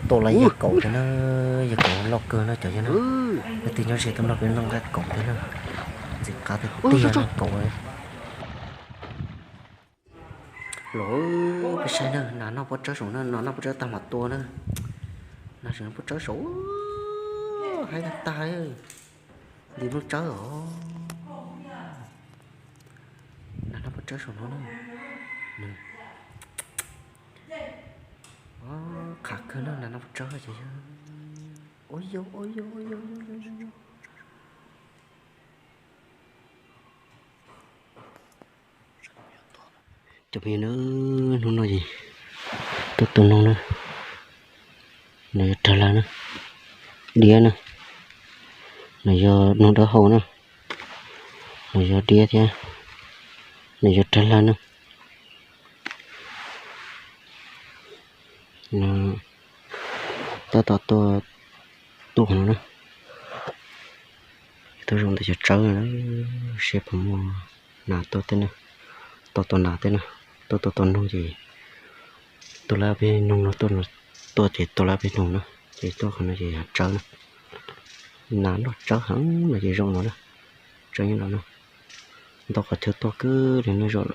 Tua lawm yawg kaum thiab na, yawg kaum loj kawg na cov yawg na. Leej twg nyob ze tuaj nrog peb noj nqaij kaum thiab na. Ntxim qab tiag tiag na kaum. Los peb saib na, nas noj pob tsawb saum na, nas noj pob tsawb tag mam tua na. Nas tseem noj pob tsawb saum, haib tag tag. Nti nplooj tsawb os. Nas noj pob tsawb saum no na. Qhav kawg na, nas noj pob tsawb ces yog. Ua yau, ua yau, ua yau, ua yau. Cov phooj ywg na, hnub no ces tuaj tua noog na, nws yog rag lawg na, diab na, nws yog noog dawb hau na, nws yog diab thiab, nws yog rag lawg na. Tab tom tuaj, tuaj qhov no na. Tuaj zoo ntawm cov tsawb na, seb puas muaj nas tuaj tej na, tau tua nas tej na. Tuaj tua tua noog ces tua lawm peb noog no, tuaj ces tua lawm peb noog na, ces tuaj qhov no ces yog tsawb na. Nas noj tsawb heev no ces zoo no na, tsawb nyob no na. Ntau qhov chaw tuaj kawg li no, zaum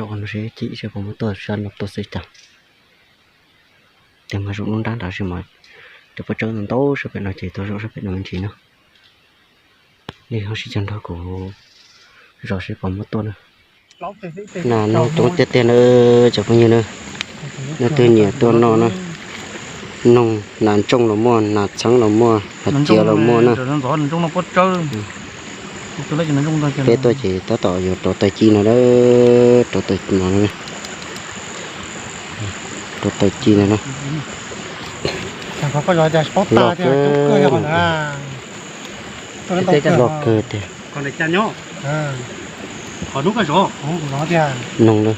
qhov no seb chim seb puas muaj tuaj, sab no tuaj xwb cas. Ces mas zaum lub nrab nrad seb mas cov pob tsawb ntau sab pem no ces tuaj zaum sab pem no me ntsis no. Nej ho sib cog nrog kuv zov seb puas muaj tuaj na. Nas noog coob tiag tiag na cov phooj ywg na. Leej twg nyiam tuaj noj na. Noog nas ntsooj los muaj, nas txheeb los muaj, hais cia los muaj na. Peb tuaj ces tab tom yuav rauv taws ci no, rauv taws no, rauv taws ci no na. Loj kawg, loj kawg tiag. Noog na,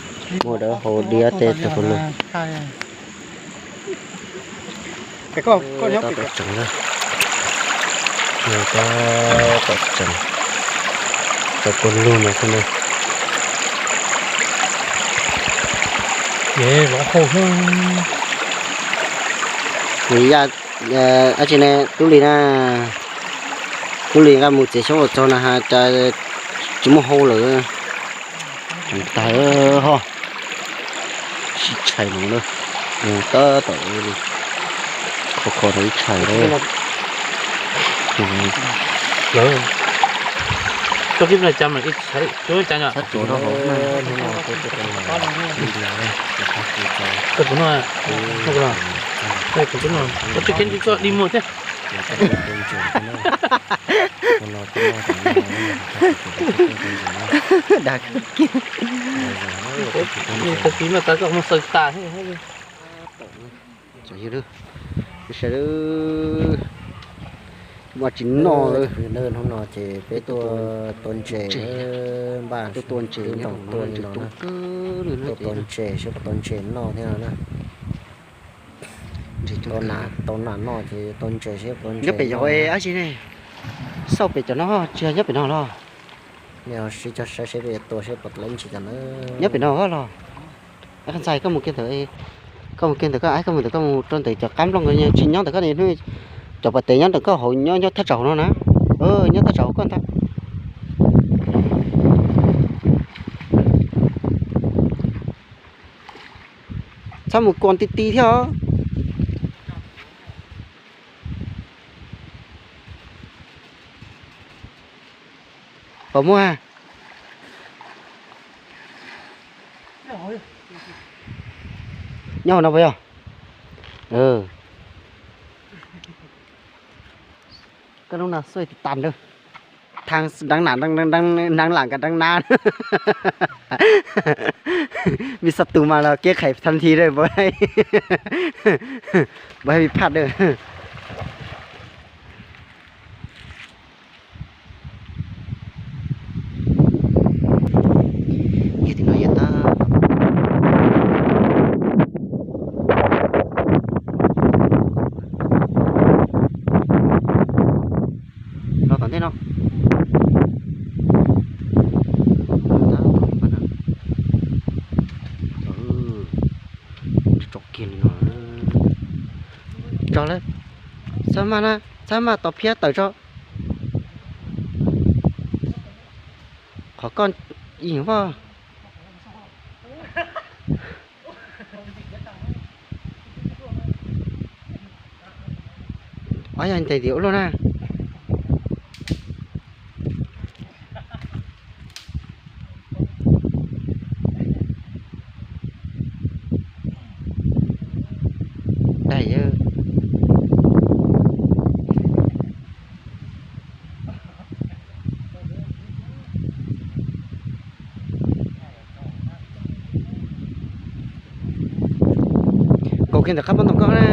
muaj dawb hau diab tej tag pawg lug. Tab tom tseev na, tab tom tseev, tau pawg lug no xwb na. Nws ya, dab tsi ne, Tub Lis na, Tub Lis nqa mus txiav xyoob los txog na has cas tsis muaj hau lawm. Tag ho, sib tshais no na, tab tom kho kho rau ib tshais. Dag kiag. Tsis muaj tsis noj. Hnub no ces peb tuaj tua ntses, npaj tua ntses, tuaj tua ntses seb puas tau ntses noj thiab no na. Tau nas noj ces tau ntses seb puas tau ntses. Nyob pem yov dab tsi ne? Xauj pem cov no tsis yog nyob pem no los? Nej sib cog saib seb peb tua seb puas tau ntses cov na. Nyob pem no los? Ntxhais, koj mus kiag ntawd, koj mus kiag ntawd, koj, koj mus ntawd, koj mus rau ntawm cov qab nplooj, tsis nyob ntawm koj hnub, cov pas tes nyob ntawm koj hauv, nyob nyob thaj tsam hauv no na. Nyob thaj tsam hauv koj ntag. Txhob mus kuas ti ti thiab os. Puas muaj? Nyob hauv no puas yog? Koj lub no xuaj tas tas lawm. Thaj deev na, deev lam ka deev na. Vim xav tus mas los kev qhais thaj thi, npam hais vim phaj da. Yog tim no yog tab tom los tom ntej no. Tsom kiag li no. Tog lawm, txhob maj na, txhob maj tos phiab tawm tso. Qhov koj ib vaj. Ob yog ntes tim ub luaj na. Daig. Nkaus kiag ntawm qab pob ntoo koj na.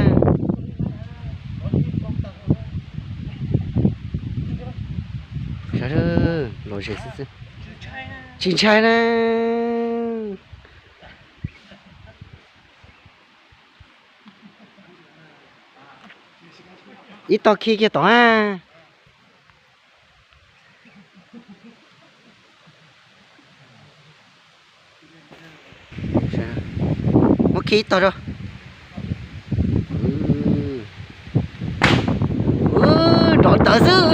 Los ze xwb xwb. Tsis ntshai na. Ib tog khi kiag tod a. Muab khi ib tog rau. Nrov ntawd xwb.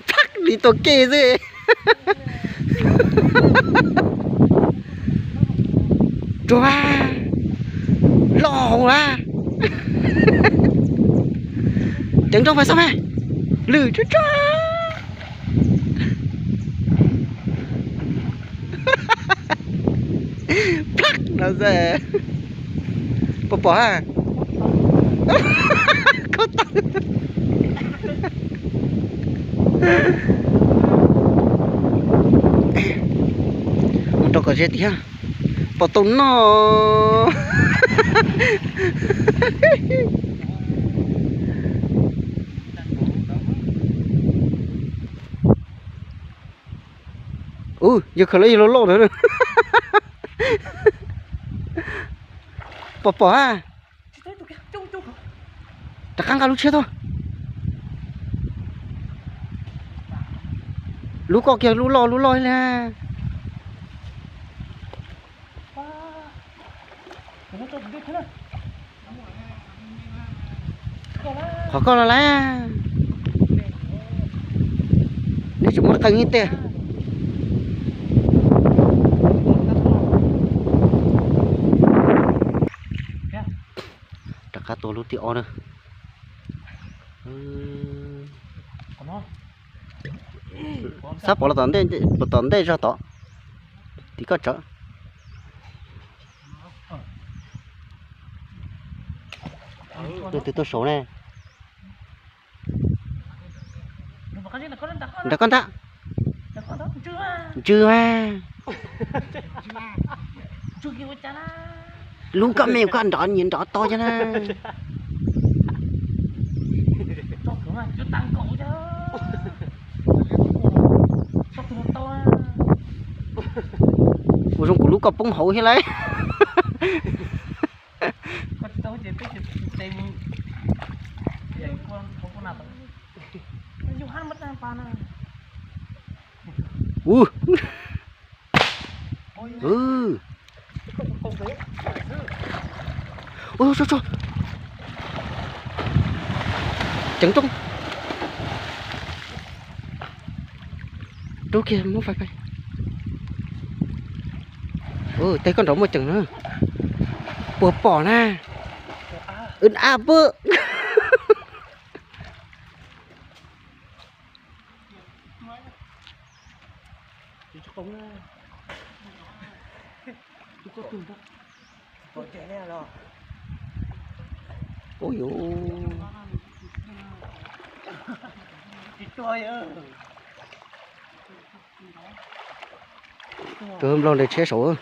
Phaj li tua ke xwb. Rua, loj hauv a. Ceev nrooj pais xoj me, lwm tsuag tsuag. Plab no xwb. Puas pom ha? Khaub tawm. Mus rau kom ze tiag. Pom tau noj. Ub, yog khaws los yog loj loj ntawd. Pom pom ha. Rov qab nqa lub tshiab tuaj. Lub koj kiag lub loj lub loj li. Qhov koj los lawm. Neb tsis muab qee ib teg. Rov qab tua lub thib ob na. Xab pov los tom ntej, pov tom ntej zog tod. Tim koj tsawv. Tus twg tuaj saud ne? Nrog koj ntab. Ntsws mas. Lub koj me koj nrov nyias nrov to cov na. Ua zoo kuv lub koj poob hauv thiab lauj. Ub. Ub, tso, tso. Ceev roob. Rub kiag muab fais fais. Ub, tej koj nrov muaj ceem na. Puas pom na? Wb ab pw. Ui, tus nplooj nres tsheb saud.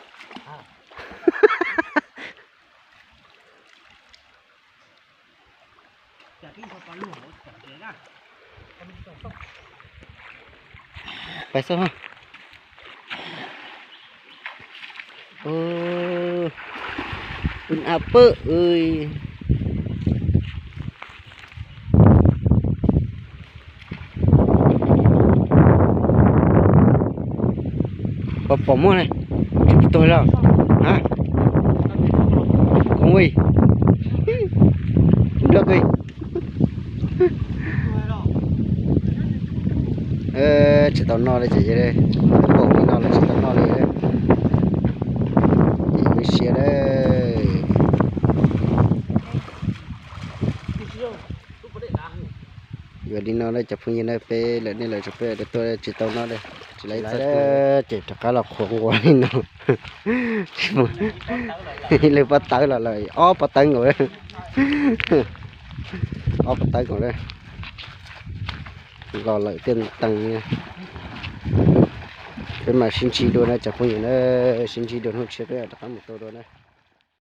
Pais xwb. Ab pw. Pom, pom muaj ne. Tsis pom tuag los? Ha? Ui. Loj kawg. Tsis tau noj li ces, paum li no los tsis tau noj li. Ces ua siab lawm. Yuav li no na cov phooj ywg na, peb lawm nej lawm tsuas peb tuaj tsis tau noj li. Tsis laib txawj, ces rov qab los qhuav nquas li no. Ib lwm pob tawb los lawm, ob pob tawb nkaus, ob pob tawb nkaus. Los lawm tiaj tees. Peb mam sib ntsib dua na cov phooj ywg na, sib ntsib dua hnub tshiab peb rov qab mus tua dua na.